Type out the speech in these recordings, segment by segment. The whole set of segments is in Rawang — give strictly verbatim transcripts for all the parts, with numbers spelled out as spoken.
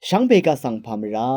Shvngbe gvsvng pà mvrá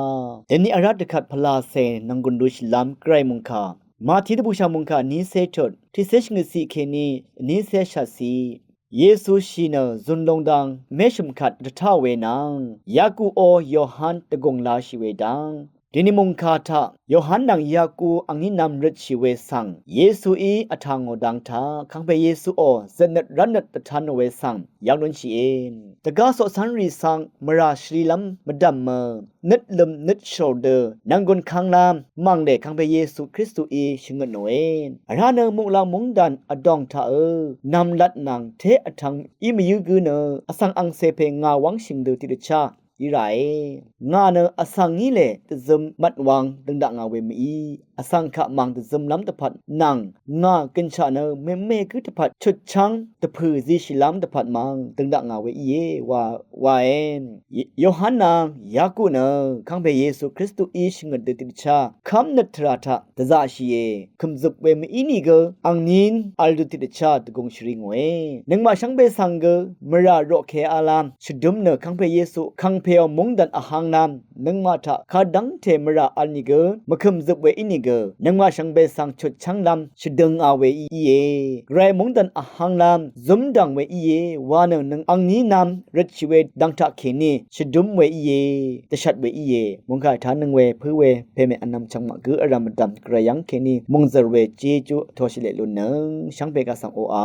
deni vrá dvkvt pvlacè nvnggùn lushìlv́m gvray mòngkà Mati dvbùshà mòngkà vnícé tut tiqcé shvngøtciq kèní vnícé shvtciq. Yesu shì nø zùn lung dang mèshø̀m kvt dvtáò we nvng Yaku ó Yohan dvgùng lashì we dang, deni mòngkà taq Yohan nvng Yaku angní nvm røtshì we svng Yesuí vtà ngò dang taq kangpe Yesu ó zøtnøt rvtnøt dvtanò we svng yvk lúnshìe. Dvgá coqcv́nrì svng mvrà shvlilv́m mvdv̀mø nøt løm nøt shòr dø nvnggùn kanglam mv̀nglè kangpe Yesu Kristuí shvngøtnòe. Vrá nø muqlang mungdàn vdòng taqø nvmlat nvng té vtvng í mvyǿ gǿ nø vsvng angcè pè ngà wv́ngshìng dø tiqdvchá í ràe. Ngà nø vsvng ngí lè dvzøm mvt wang døngdaq ngà we mví vsvng kaq mv̀ng dvzømlv́m dvpvt nvng ngà gønshaq nø mème gǿ dvpvt chutchv́ng dvpø̀ zishìlv́m dvpvt mv̀ng døngdaq ngà we íe wa wae. Yohan nvng Yaku nø kangpe Yesu Kristuí shvngøt dø tiqdvchá kv́mnøt tvrà taq dvzaqshìe. Kø̀mzøp we mví nìgø angnín vl dø tiqdvchá dvgùng shvri ngòe. Nøngmaq shvngbe svng gø mvrà roqke alam shvdøm nø kangpe Yesu kangpeò mungdàn vhanglam nøngmaq taq kadv́ngte mvrà vl nìgø mvkø̀mzøp we ínìgø nøngmaq shvngbe svng chutchv́nglv́m shvdønga we íe. Gvray mungdàn vhanglam zúmdv̀ng we íe wa nø nøng angní nvm røtshì we dvng taqkèní shvdøm we íe. Dvshvt we íe. Mungkà tánøng we pǿ we pème vnvm chvngmaq gǿ vrv̀m vdv̀m gvray yv́ng kèní mungzø̀r we jejú vtoshì leq lunnøng shvngbe gvsvng oqà